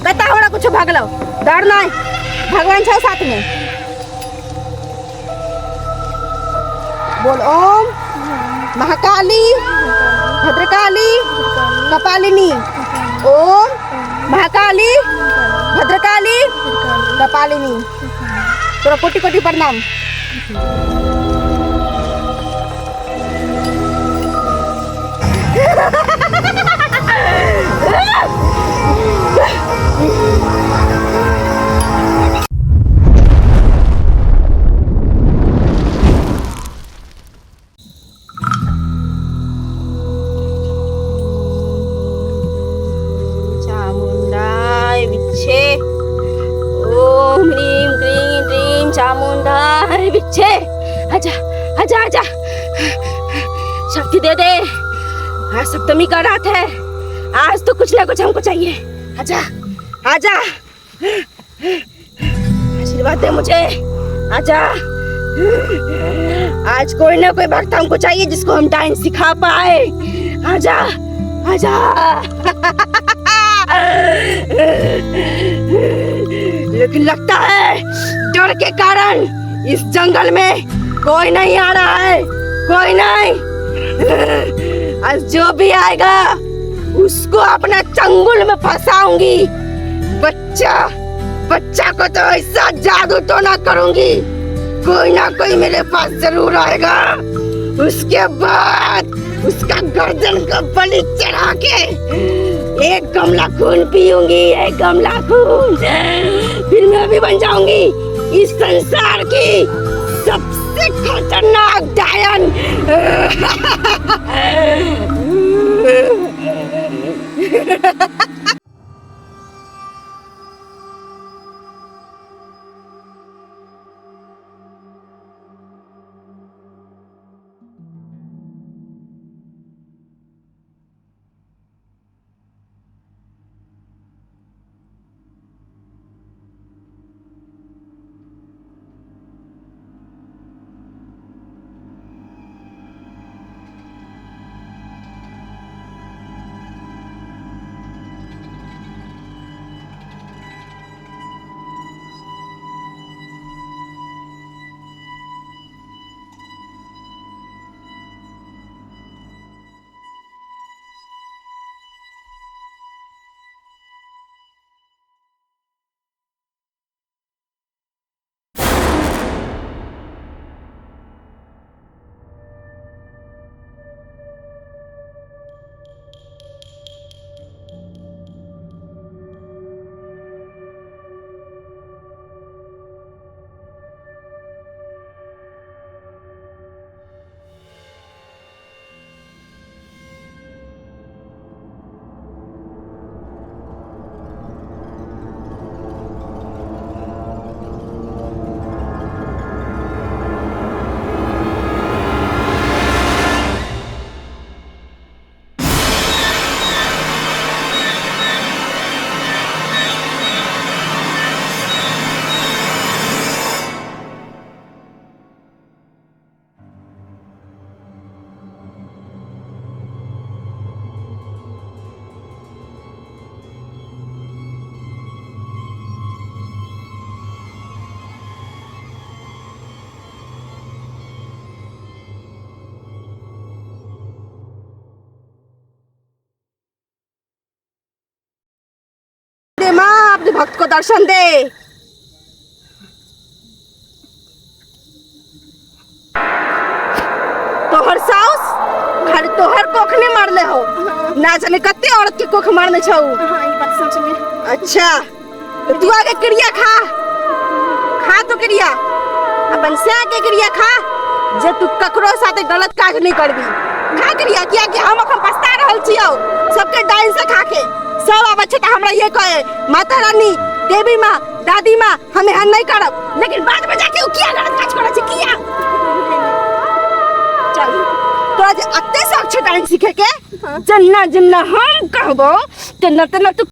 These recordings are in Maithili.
कतऽ हमरा कुछो भगलो डर नहीं, भगवान छौ साथ में। बोल ओम महाकाली भद्रकाली कपालिनी। ओम महाकाली भद्रकाली कपालिनी। तोरा कोटि कोटि प्रणाम। चामुण्डाय विच्चे ओम ह्रीं क्रीं क्रीं चामुण्डाय विच्चे। आजा आजा आजा, शक्ति दे दे। आज सप्तमी का रात है, आज तो कुछ ना कुछ हमको चाहिए। आजा आजा, आशीर्वाद दे मुझे। आजा, आज कोई ना कोई भक्त हमको चाहिए जिसको हम डांस सिखा पाए। आजा आजा। लेकिन लगता है डर के कारण इस जंगल में कोई नहीं आ रहा है, कोई नहीं। आज जो भी आएगा उसको अपना चंगुल में फंसाऊंगी। बच्चा बच्चा को तो ऐसा जादू टोना करूंगी, कोई ना कोई मेरे पास जरूर आएगा। उसके बाद उसका गर्दन का बलि चढ़ा के एक गमला खून पीऊंगी, एक गमला खून। फिर मैं भी बन जाऊंगी इस संसार की सबसे खतरनाक डायन। दे माँ, अपने भक्त को दर्शन दे। तोहर साउस खाली तोहर कोख नहीं मारले हो, ना जाने कते औरत के कोख मारने छौ। हाँ, ई बात सच में। अच्छा तो तू आगे क्रिया खा, खा तो क्रिया अपन से आगे क्रिया खा, जे तू ककरो साथे गलत काज नहीं करबी। खा क्रिया किया कि हम अखन पछता रहल छियौ सबके डाइन से खा के। सब आबै छै तऽ हमरा ये कहे माता रानी देवी माँ दादी माँ हम एहन नहीं करब, लेकिन बाद में जाके उ किया गलत काज करै छै किया। चल तोरा जे अते शौक छै डाइन सीखे के, जन्ना जन्ना हम कहबो तेना तेना तू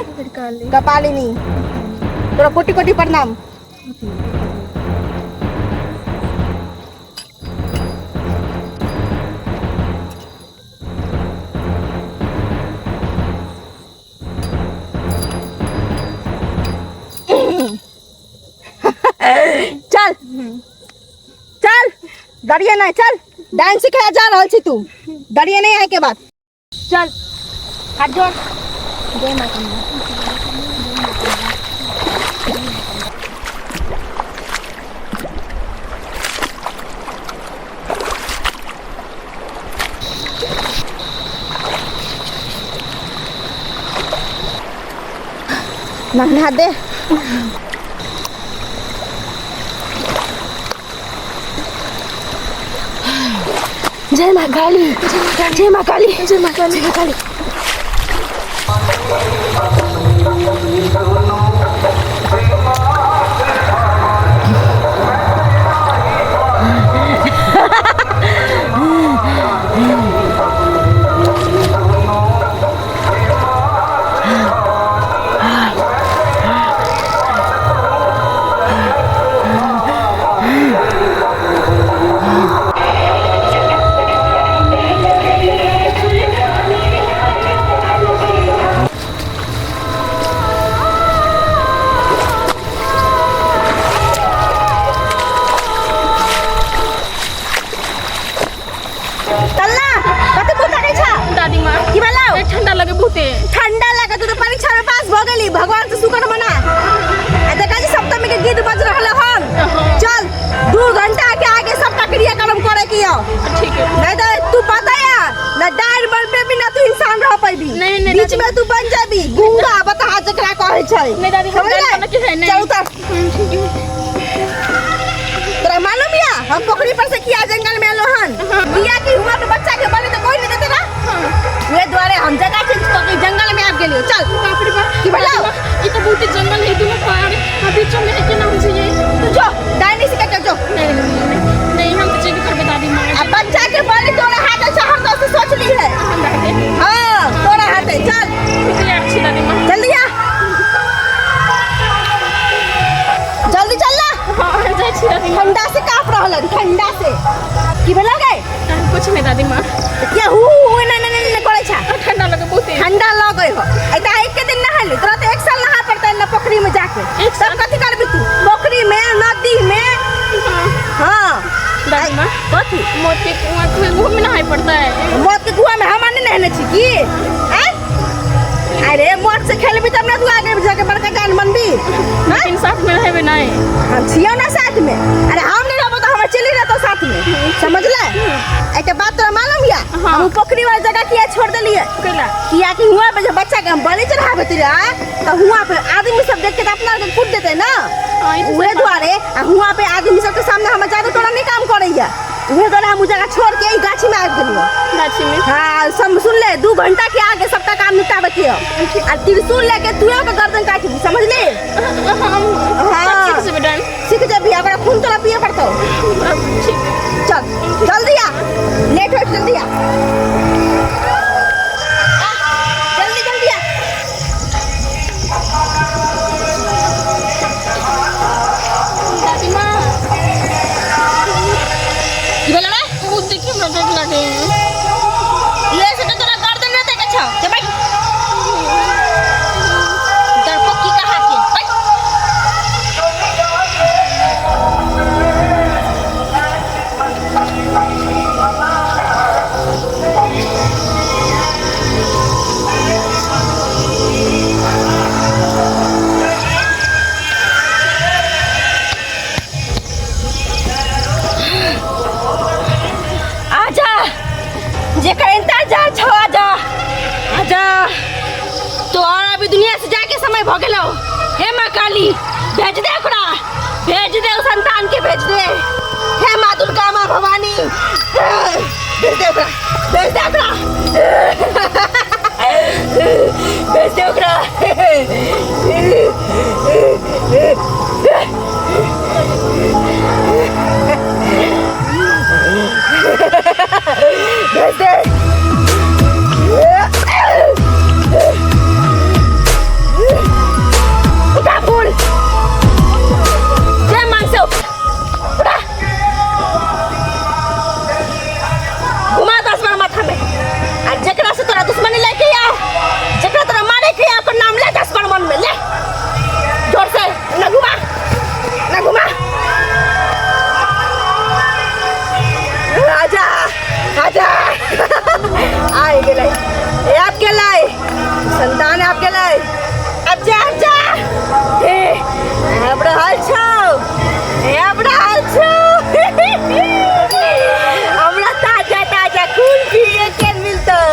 काली। कपालिनी, तोरा कोटि कोटि प्रणाम। चल चल, डरिए नहीं, चल। डांस सिखाया जा रहल छी तू, डरिए नहीं आए के बाद। चल, हाथ जोड़। जय माता। नहा दे। जय माँ काली, जय माँ काली, जय माँ काली, जय माँ काली। तल्ला, कते मुँह ताकै छा? दादी माँ। की भेलौ? ए, ठंडा लगे बहुते। ठंडा लगे तो परीक्षा में पास भ गेली, भगवान से शुक्र मना। आ देखा जी, सप्तमी के गीत बज रहल हन। चल, 2 घंटा के आगे सबटा क्रियाक्रम करे के यो। ठीक है। नहीं तो तू पता है ना, डायन बन पे भी ना तू इंसान रह पैबी। नहीं, नहीं, बीच दादी। में तू बन जाबी गूंगा, बता जकरा कहै छै। नहीं दादी, हम समझले? डायन बने के है नहीं। चल उतर। ठीक है। तोरा मालूम या हम पोखरी पर से किया जंगल में एलो हन? किया कि हुआ पे बच्चा के बलि तो कोई नहीं देते ना, उहे दुआरे हम जगह चेंज कऽ के जंगल में आबि गेलियो। चल। बाप रे बाप। की भेलौ? ई तो बहुत जंगल है, दुनू पहाड़ आ बीचो में केना हम जइए? तू जो डायनी से के जो। नहीं नहीं नहीं नहीं, हम तो जेबे करबे दादी माँ। आ बच्चा के बलि तोरा हाथ से हर दोस्त सोच ली है। हमरा हाथे? हाँ, तोरा हाथे। चल। तैयार छी दादी माँ। जल्दी आ, जल्दी चल ना। हाँ, जाइ छी दादी माँ। ठंडा से काँप रहल हन, ठंडा से। की भेलौ गे? कुछ नहीं दादी माँ। किया हु हु नहीं नहीं नहीं करै छा? ठंडा लगे बहुते। ठंडा लगै हो। ऐता एक के दिन नहाली, तोरा तो एक साल नहा पड़तै ना पोखरी में जाके। एक साल? तब कथी करबी तू पोखरी में, नदी में? हाँ। हाँ। दादी माँ। कथी? मौत के कुआं के मुँह में नहाए पड़ता है। मौत के कुआं में हम नहीं नहने छी की आँय? अरे, मौत से खेलबी तब ना तू आगे जाके बड़का जान बनबी, हाँ? लेकिन साथ में रहबे नहीं? हम छियौ ना साथ में। अरे, हम नहीं रहबो तो हमर चली रहतो साथ में, समझले? एक बात तोरा मालूम या? हाँ। हम उ पोखरी वाला जगह किया छोड़ देलिए? कैला? किया कि हुआ पे जब बच्चा के हम बलि चढ़ाबे रहे तो हुआ पे आदमी सब देख के तो अपना के कूट देते ना। हाँ, ई तो उहे सही बात। दुआरे आ हुआ पे आदमी सबके सामने हम जादू टोना नहीं काम करैया, उहे दुआरे हम उ जगह छोड़ के ई गाछी में आबि गेलियै। गाछी में? हाँ। सब सुन ले, 2 घंटा के आगे सबका काम निपटाबे के हो आ त्रिशूल लेके तू के गर्दन काटबी, समझली? हम हाँ। सीख जेबै डाइन। सीख जेबी, ओकरा खून तोरा पिए पड़तौ। ठीक। चल, जल्दी आ, लेट हो, जल्दी आ। आ, जल्दी जल्दी आ। दादी माँ। की भेलै रे? बहुत देखिए, हमरा डर लागे। ले से तो तोरा गर्दन नहीं देखे छौ। चल बैठ, डरपोक की कहा के, बैठ। आजा, जेकर इंतजार छौ, आजा आजा। तो और अभी दुनिया से जाके समय भ गेलौ। हे माँ काली, भेज दे ओकरा, भेज दे, ओ संतान के भेज दे। हे माँ दुर्गा, माँ भवानी, भेज दे ओकरा, भेज दे ओकरा, भेज दे ओकरा। भेज दे। आबि गेलै, आबि गेलै संतान, आबि गेलै। आब जा, आब जा। हे, आबि रहल छौ, आबि रहल छौ। हमरा ताजा ताजा खून पिए के मिलतै।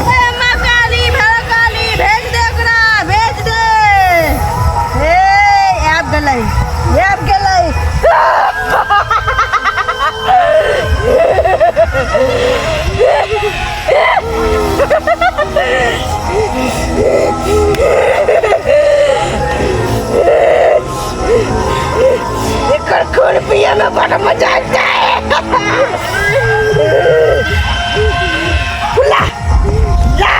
हे माँ काली, भेड़ काली, भेज दे ओकरा, भेज दे। हे, आबि गेलै, आबि गेलै। एकर खून पिए में बड़ मजा आता है। ला ला।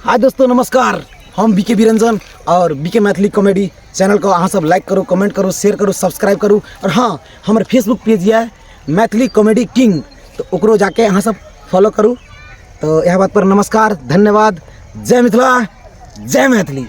हाय दोस्तों, नमस्कार। हम बीके बिरंजन और बीके मैथिली कॉमेडी चैनल को अहाँ सब लाइक करू, कमेंट करू, शेयर करू, सब्सक्राइब करू। और हाँ, हमर फेसबुक पेज यऽ मैथिली कॉमेडी किंग, तो ओकरो जाके अहाँ सब फॉलो करू। तो यह बात पर नमस्कार, धन्यवाद। जय मिथिला, जय मैथिली।